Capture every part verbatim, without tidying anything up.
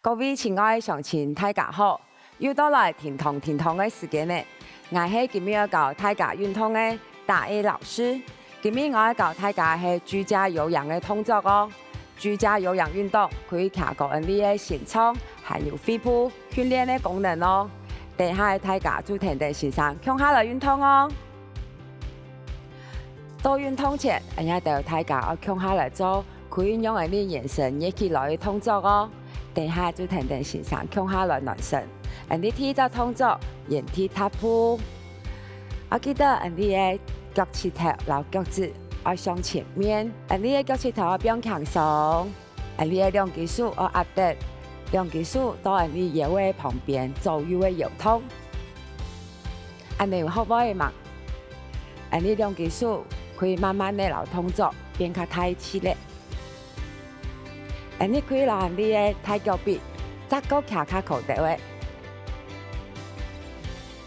各位親愛鄉親，大家好！又到來叮噹叮噹个時間了。𠊎係今晡日愛教大家運動个大A老師。今晡日𠊎愛教大家係居家有氧个動作哦。居家有氧運動可以提高𫣆俚个心臟還有肺部訓練个功能哦。等下大家就跈等先生共下來運動哦！ 做運動前，𫣆俚兜大家愛共下來做可以讓𫣆俚圓身熱起來个動作哦。等下就跈等先生共下來暖身。𫣆俚第一隻動作，原地踏步。愛記得𫣆俚个腳膝頭摎腳趾愛向前面，𫣆俚个腳膝頭愛放輕鬆。 𫣆俚个兩隻手愛壓等，兩隻手到𫣆俚腰仔旁邊左右个搖動。恁仔有學會無？𫣆俚兩隻手可以慢慢仔摎動作變較大隻咧。𫣆俚可以摎𫣆俚个大腳髀再過擎較高兜仔。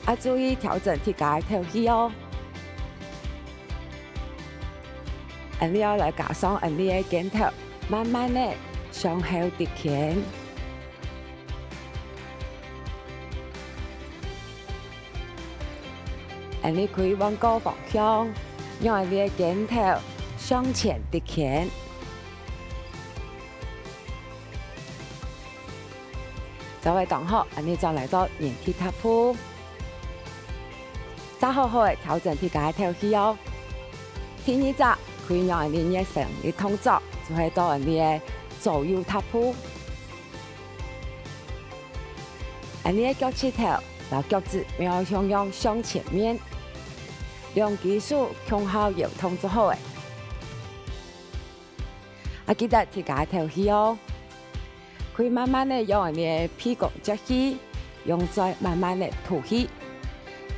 愛注意調整自家个頭去哦。𫣆俚愛來加上𫣆俚个肩頭，慢慢仔向後直牽。𫣆俚可以換個方向，讓𫣆俚个肩頭向前直牽。 做得當好，𫣆俚轉來做原地踏步。再好好仔調整自家个頭去哦。第二隻可以讓𫣆俚熱身个動作，就係做𫣆俚个左右踏步。𫣆俚个腳膝頭摎腳趾愛向向向前面，兩隻手共下搖動就好咧。 愛記得自家个頭去哦。可以慢慢仔用𫣆俚个鼻公接氣，用嘴慢慢仔吐氣。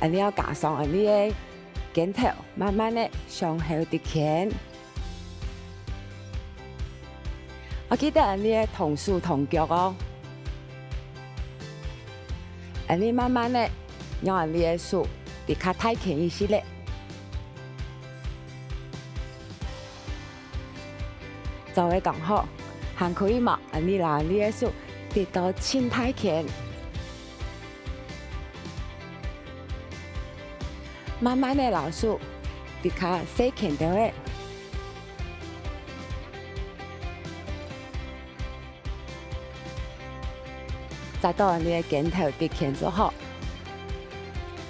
𫣆俚愛加上𫣆俚个肩頭，慢慢仔向後直牽。愛記得𫣆俚个動手動腳哦。𫣆俚慢慢仔用𫣆俚个手直較大牽一息咧。 做得當好，還可以無？𫣆俚摎𫣆俚个手直到盡大牽，慢慢仔摎手直較細牽兜仔。 再到𫣆俚个肩頭直牽就好。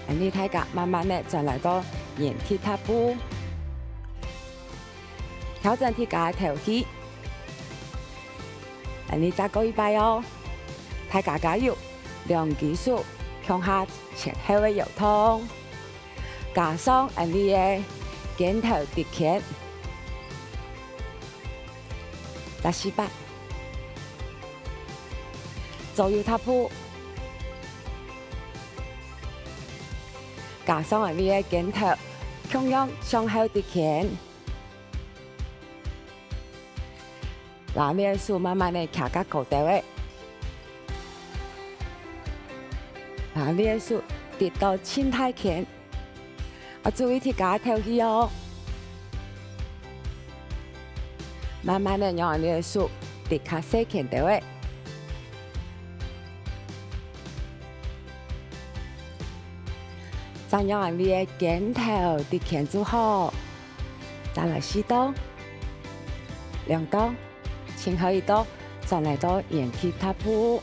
𫣆俚大家慢慢仔轉來到原地踏步，調整自家个頭去。𫣆俚再過一擺哦，大家加油！兩隻手共下前後个搖動，加上𫣆俚个肩頭直牽。 再四擺。左右踏步，加上𫣆俚个肩頭，共樣向後直牽。摎𫣆俚个手慢慢仔擎較高兜仔，摎𫣆俚个手直到盡大牽。 愛注意自家个頭去哦。慢慢仔用𫣆俚个手直較細牽兜仔，再用𫣆俚个肩頭直牽就好。再來四到，兩到。 盡後一到，轉來到原地踏步。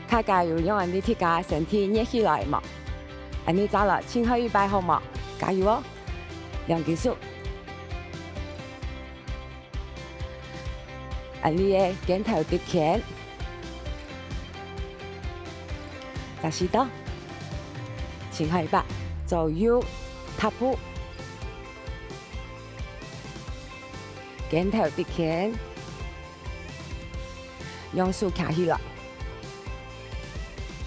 大家有用𫣆俚自家身體熱起來無？𫣆俚再來盡後一擺好無？加油哦！兩隻手。𫣆俚个肩頭直牽。再四到。盡後一擺，左右踏步。 肩頭直牽，用手擎起來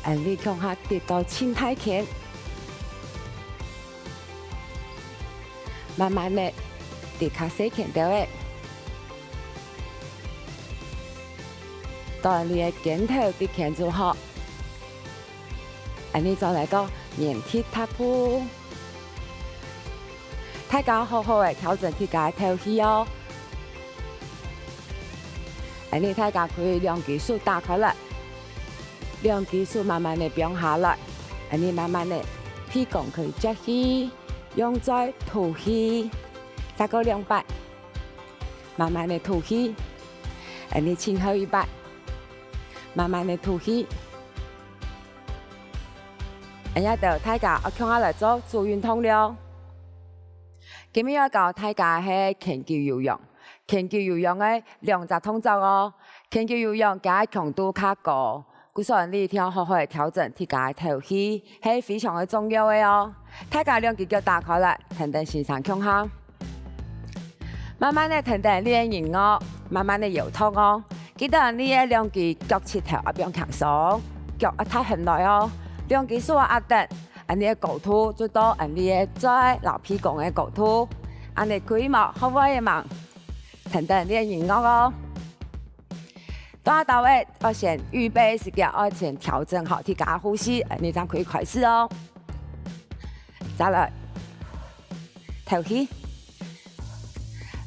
，𫣆俚共下直到盡大牽，慢慢仔直較細牽兜仔，到𫣆俚个肩頭直牽就好。 𫣆俚轉來到原地踏步。大家好好仔調整自家个頭去哦。恁呢大家可以兩隻手打開來，兩隻手慢慢个放下來，恁呢慢慢个，鼻公可以吸氣，用嘴吐氣，再過兩擺，慢慢个吐氣，恁呢最後一擺，慢慢个吐氣。恁呢就大家愛共下來做手運動了。今日愛教大家係拳擊有氧。 拳擊有氧个兩隻動作哦。拳擊有氧佢个強度較高，故所你一定愛好好个調整自家个敨氣，係非常个重要个哦。大家兩隻腳打開來，跈等先生共下。慢慢个跈等你个人哦，慢慢个搖動哦。記得你个兩隻腳膝頭愛放輕鬆，腳愛踏䟘來哦。兩隻手愛壓等，恁呢个高度就到恁呢个嘴摎鼻公个高度。恁呢可以無？好無？會嗎？ 跈等你个音樂哦。大家愛先預備時間，愛先調整好自家个呼吸，恁呢正可以開始哦。再來，敨氣。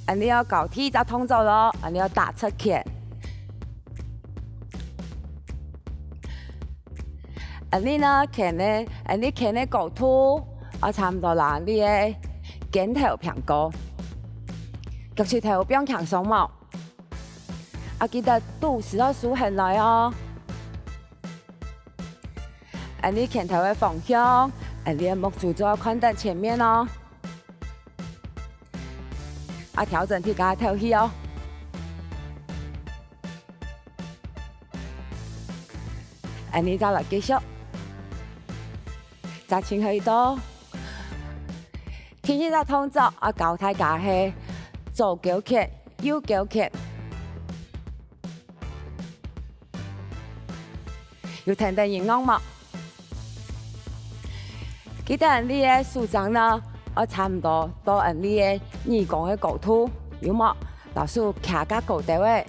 恁呢愛教第一隻動作囉，恁呢愛打側拳。恁呢呢，拳呢，恁呢拳个高度，愛差毋多摎你个肩頭平高。 腳膝頭放輕鬆無？啊，記得肚屎愛收䟘來哦。恁呢拳頭个方向，恁呢目珠就愛看等前面哦。啊，調整自家个敨氣哦。恁呢再來繼續，再深呼一到。 第二隻動作愛教大家係左勾拳、右勾拳。有跈等音樂無？記得你个手踭呢，愛差毋多到你个耳公个高度，有無？ 摎手擎較高兜仔。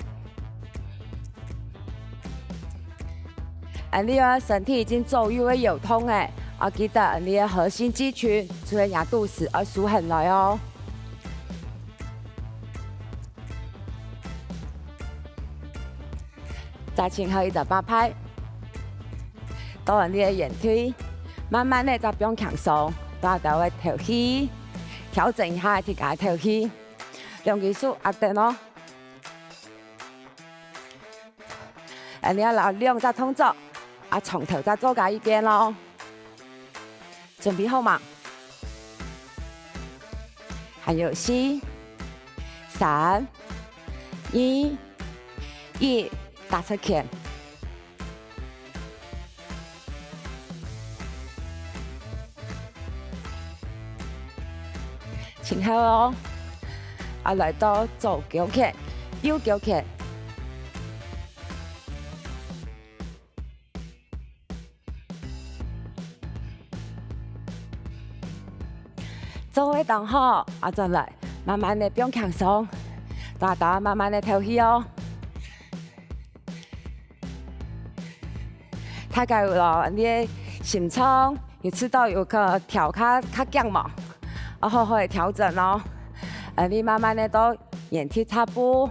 恁呢啊，身體已經左右个搖動了，愛記得恁呢个核心肌群，就係若肚屎愛收䟘來哦。再深呼一到八拍，到恁呢个原地，慢慢个再放輕鬆，大家愛敨氣，調整一下自家个敨氣。 兩隻手壓等哦。恁呢摎兩隻動作，啊，從頭再做過一遍囉。準備好嗎？還有四、三、二、一，打側拳。 盡好哦。啊，來到左勾拳、右勾拳。做得當好，啊，轉來，慢慢个放輕鬆，大家慢慢个敨氣哦。 大家有摎你个心臟有試著有去跳較較遽無？愛好好个調整哦。呃，你慢慢个到原地踏步，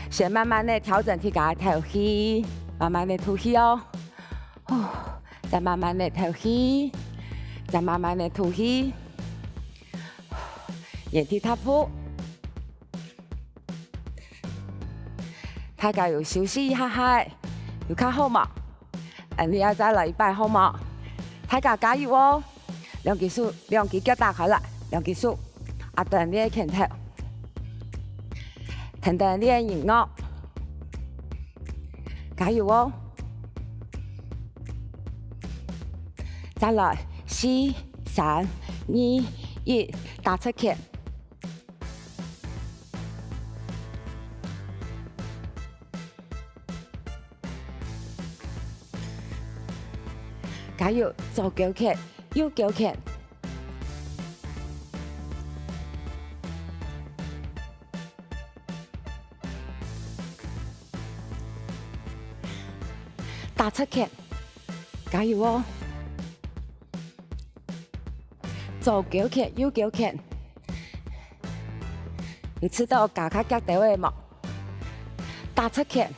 先慢慢个調整自家个敨氣，慢慢个吐氣哦。呼，再慢慢个敨氣，再慢慢个吐氣。 原地踏步。大家有休息一下下，有較好無？恁呢啊，再來一擺好無？大家加油哦！兩隻手，兩隻腳打開來，兩隻手，啊，等你个拳頭，跈等你个音樂，加油哦！再來，四、三、二、一，打側拳。 加油，左勾拳，右勾拳。打側拳，加油哦！ 左勾拳，右勾拳。有試著加較遽兜仔無？打直拳，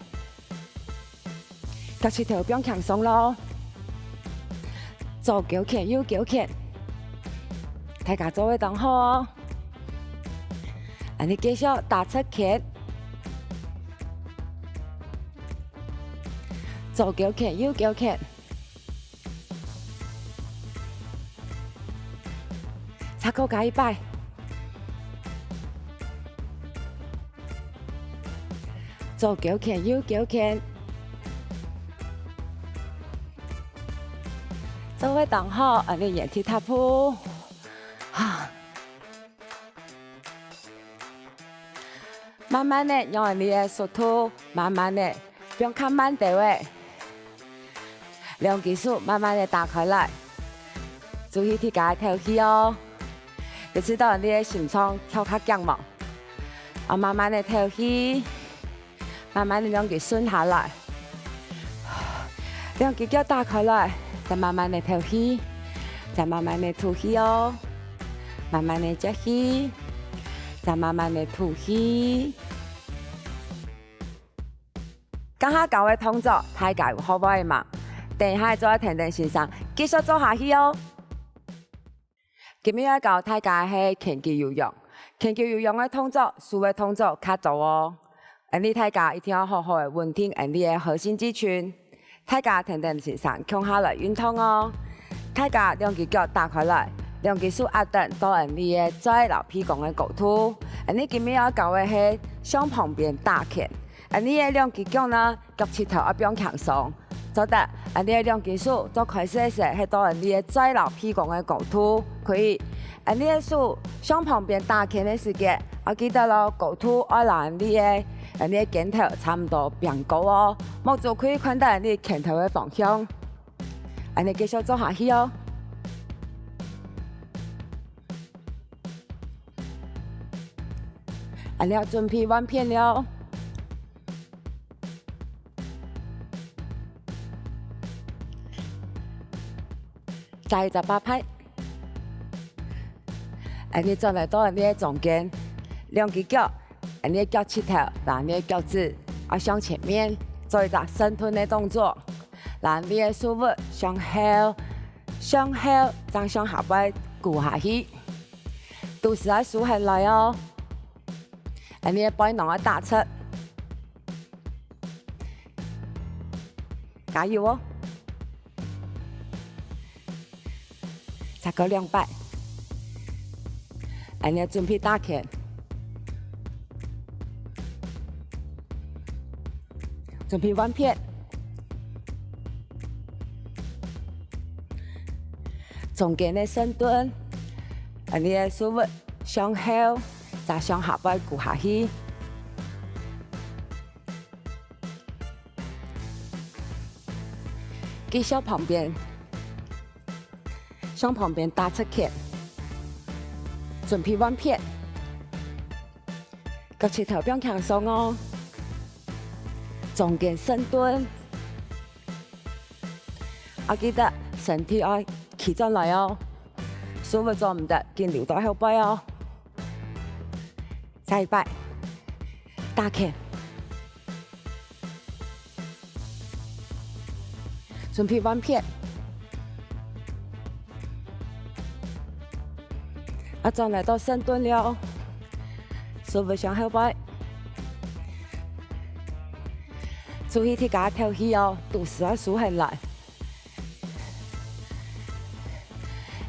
腳膝頭放輕鬆咯，左勾拳右勾拳，大家做會當好哦。恁呢繼續打直拳，左勾拳右勾拳。 再過加一擺。左勾拳右勾拳。做會當好，恁呢原地踏步。哈。 慢慢仔用你个速度，慢慢仔放較慢兜仔。兩隻手慢慢仔打開來，注意自家个敨氣哦。有試著你个心臟跳較遽無？啊，慢慢仔敨氣。 慢慢仔兩隻順下來，兩隻腳打開來，再慢慢仔敨氣，再慢慢仔吐氣哦，慢慢仔吸氣，再慢慢仔吐氣。頭下教个動作，大家有學會無？等一下做𢯭等先生，繼續做下去哦。 今日愛教大家係拳擊有氧。拳擊有氧个動作，手个動作較多哦。恁呢大家一定愛好好仔穩定恁呢个核心肌群。大家𢯭等先生共下來運動哦。大家兩隻腳打開來，兩隻手壓等到恁呢个嘴摎鼻公个高度。恁呢今日愛教个係向旁邊打拳。 恁呢个兩隻腳呢，腳膝頭愛放輕鬆，做得恁呢个兩隻手做開始个時係到恁呢个嘴摎鼻公个高度，可以。恁呢个手向旁邊打拳个時節，愛記得咯，高度愛摎恁呢个恁呢个肩頭差毋多平高哦，目珠可以看到恁呢个拳頭个方向。恁呢繼續做下去哦。恁呢準備換片了。 再一隻八拍。恁呢轉來到恁呢个中間，兩隻腳，恁呢个腳膝頭，摎恁呢个腳趾，愛向前面，做一隻深蹲个動作。摎恁呢个手物向後，向後，正向下背跍下去。肚屎愛收䟘來哦。恁呢个背囊愛打直。 加油哦！再過兩擺。恁呢準備打拳。準備換片。中間个深蹲，恁呢个手物向後，再向下背跍下去。 繼續旁邊，向旁邊打直拳，準備換片，腳膝頭放輕鬆哦，中間深蹲，愛記得身體愛企轉來哦，手物做毋得緊留到後背哦。再一擺，打拳。 準備換片。啊，轉來到深蹲了，手物向後背。注意自家敨氣哦，肚屎愛收䟘來。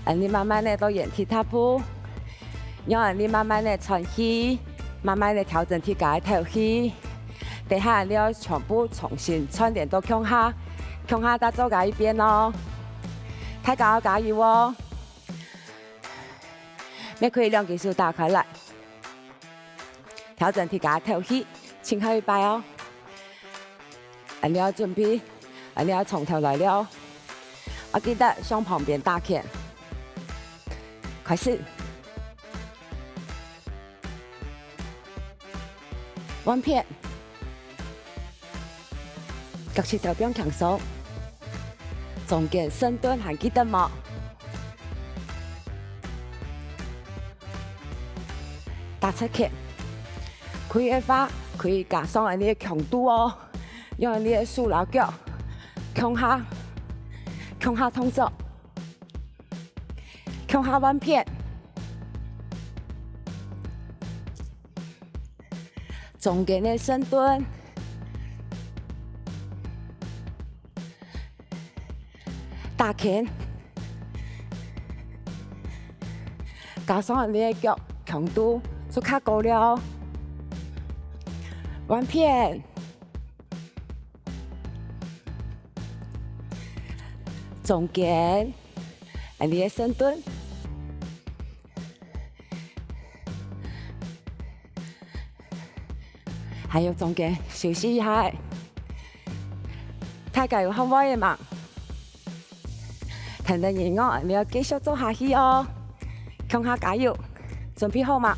恁呢慢慢仔到原地踏步，用恁呢慢慢仔喘氣，慢慢仔調整自家个敨氣。等下恁呢愛全部重新串聯到共下，共下再做加一遍哦。大家愛加油哦！乜可以兩隻手打開來，調整自家个敨氣，盡後一擺哦。 恁呢愛準備，恁呢愛從頭來了。愛記得向旁邊打拳。開始。換片。腳膝頭放輕鬆。中間深蹲還記得無？ 打直拳。可以个話，可以加上恁呢个強度哦，用恁呢个手摎腳共下，共下動作，共下換片。中間个深蹲， 打拳，加上恁呢个腳強度就較高了。換片，中間，恁呢个深蹲。 還有中間休息一下。大家有學會了嗎？跈等音樂，你愛繼續做下去哦！共下加油！準備好嗎？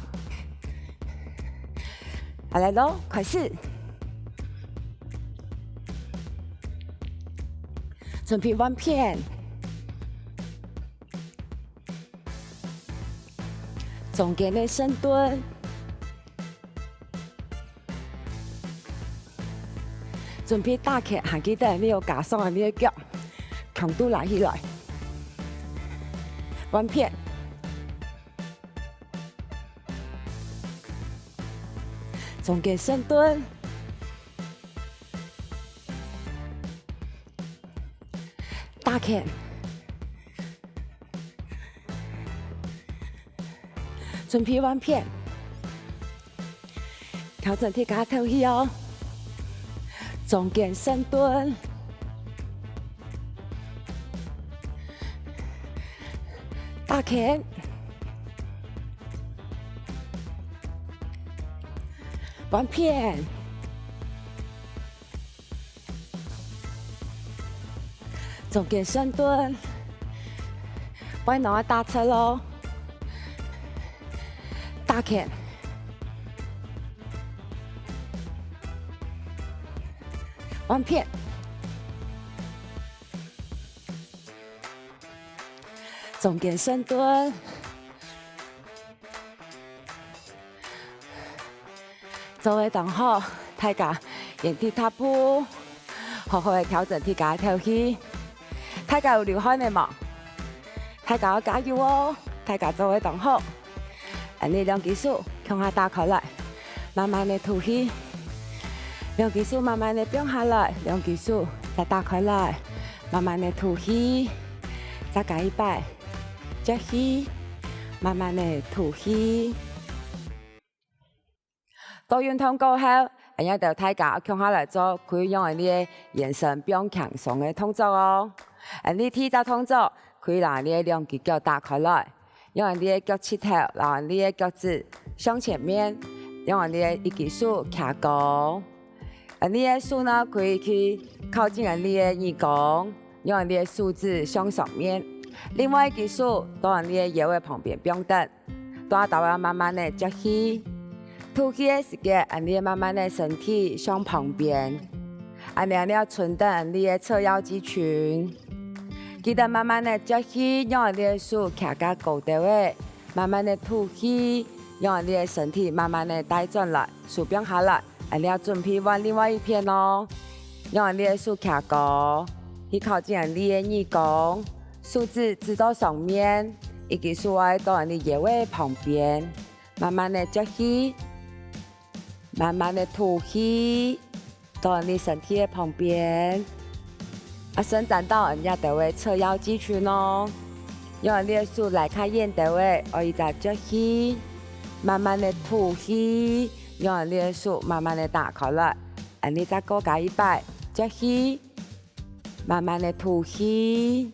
好，來囉，開始！準備換片。 中間个深蹲。準備打拳，還記得你愛加上你个腳，強度拉起來。換片。中間深蹲。 打拳。準備換片。調整自家透氣哦。中間深蹲。打拳。換片。 中間深蹲，背囊愛打直哦。打拳。換片。中間深蹲。 做得當好，大家原地踏步，好好个調整自家个透氣。大家有流汗了無？大家愛加油哦！大家做得當好。恁呢兩隻手共下打開來，慢慢个吐氣。兩隻手慢慢个放下來，兩隻手再打開來，慢慢个吐氣。再加一擺，吸氣，慢慢个吐氣。 做運動過後，𠊎兜大家共下來做可以用𠊎兜个圓身放輕鬆个動作哦。𠊎兜第一隻動作，可以摎𠊎兜兩隻腳打開來，用𠊎兜个腳膝頭摎𠊎兜个腳趾向前面，用𠊎兜个一隻手擎高。𠊎兜个手呢，可以去靠近𠊎兜个耳公，用𠊎兜个手指向上面。另外一隻手，到𠊎兜个腰个旁邊放等。 大兜仔慢慢个吸氣。吐氣个時節，恁呢慢慢个身體向旁邊。恁呢恁呢伸展恁呢个側腰肌群。記得慢慢个吸氣，用恁呢个手擎較高兜仔，慢慢个吐氣，用恁呢个身體慢慢个帶轉來，手放下來。恁呢準備換另外一片哦。用恁呢个手擎高，去靠近恁呢个耳公。 手指指到上面，一隻手愛到你腰仔旁邊，慢慢个吸氣，慢慢个吐氣，到你身體个旁邊。啊，伸展到你這兜个側腰肌群哦。用你个手拉較遠兜仔，愛一隻吸氣，慢慢个吐氣，用你个手慢慢个打開來。恁呢再過加一擺，吸氣， 慢慢个吐氣，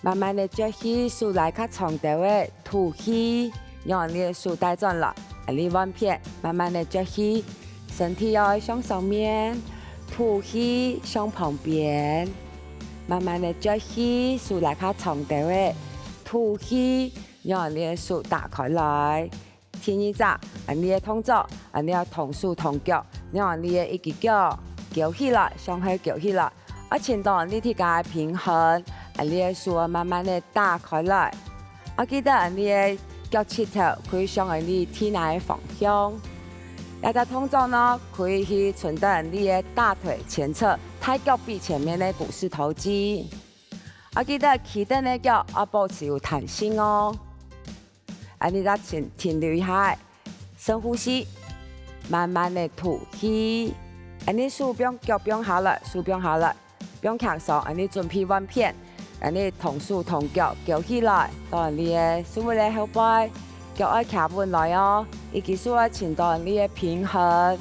慢慢个吸氣，手拉較長兜仔，吐氣，用你个手帶轉來，恁呢換片，慢慢个吸氣，身體愛向上面，吐氣向旁邊，慢慢个吸氣，手拉較長兜仔，吐氣，用你个手打開來。 第二隻，恁呢个動作，恁呢个同手同腳，用恁呢个一隻腳翹起來，向後翹起來，愛尋到你自家个平衡，恁呢个手慢慢个打開來。啊，記得恁呢个腳膝頭可以向恁呢地泥个方向。這隻動作呢，可以去伸展你个大腿前側、大腳髀前面个股四頭肌。啊，記得企等个腳愛保持有彈性哦。恁呢再停，停留一下，深呼吸，慢慢个吐氣。恁呢手放，腳放下來，手放下來。 放輕鬆，恁呢準備換片，恁呢同手同腳勾起來，到你个手个後背，腳愛徛穩來哦，一隻手愛尋到你个平衡。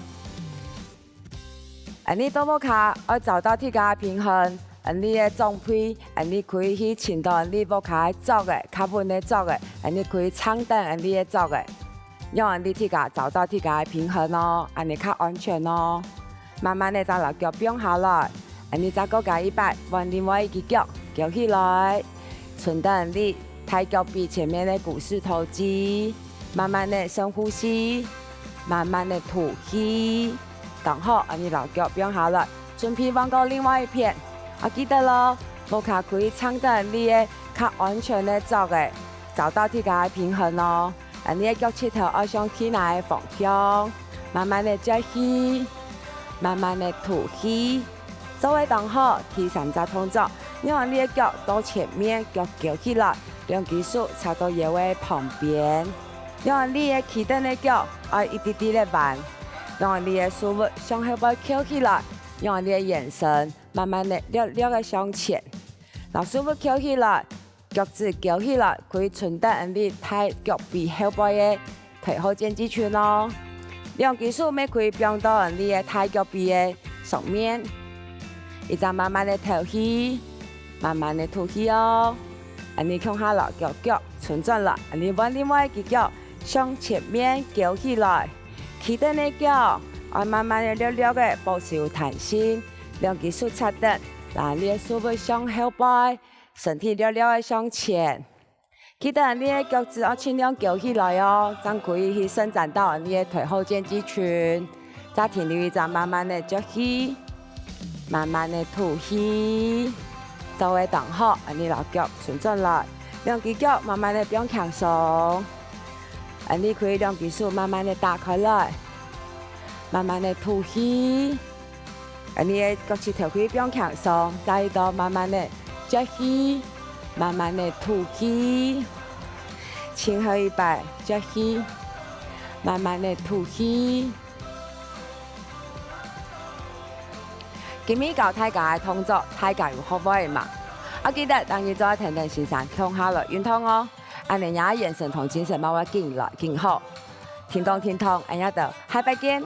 恁呢到屋下愛找到自家个平衡，恁呢个長輩，恁呢可以去尋到你屋下个桌仔，較穩个桌仔，恁呢可以撐等恁呢个桌仔。 讓你自家找到自家个平衡哦，恁呢較安全哦。慢慢个再摎腳放下來，恁呢再過加一擺，換另外一隻腳，勾起來，伸展你大腳髀前面个股四頭肌，慢慢个深呼吸，慢慢个吐氣。當好，恁呢摎腳放下來，準備換過另外一片。啊，記得咯，屋下可以撐等你个較安全个桌仔，找到自家个平衡哦。 恁呢个腳膝頭愛向地泥个方向，慢慢个吸氣，慢慢个吐氣。做得當好，第三隻動作，讓你个腳到前面，腳勾起來，兩隻手插到腰个旁邊。讓你个企等个腳愛一滴滴个彎，讓你个手向後背翹起來，讓你个圓身慢慢个略略个向前，摎手翹起來， 腳趾勾起來，可以伸展你大腳髀後背个腿後肩肌群哦。兩隻手乜可以放到你个大腳髀个上面，一直慢慢个敨氣，慢慢个吐氣哦。恁呢共下摎腳腳伸轉來，恁呢換另外一隻腳向前面勾起來，企等个腳愛慢慢个略略个保持有彈性，兩隻手插等，拉你个手背向後背， 身體略略个向前。記得你个腳趾愛盡量勾起來哦，正可以去伸展到你个腿後肩肌群。再停留一下，慢慢个吸氣，慢慢个吐氣。做得當好，恁呢摎腳伸轉來，兩隻腳慢慢个放輕鬆。恁呢可以兩隻手慢慢个打開來，慢慢个吐氣。 恁呢个腳趾頭可以放輕鬆，再一到慢慢个吸氣，慢慢个吐氣，盡後一擺吸氣，慢慢个吐氣。今日教大家个動作，大家有學會無？啊，記得逐日做得跈等先生共下來運動哦，恁呢若圓身同精神嘛會緊來緊好。停動停動，恁樣就下擺見。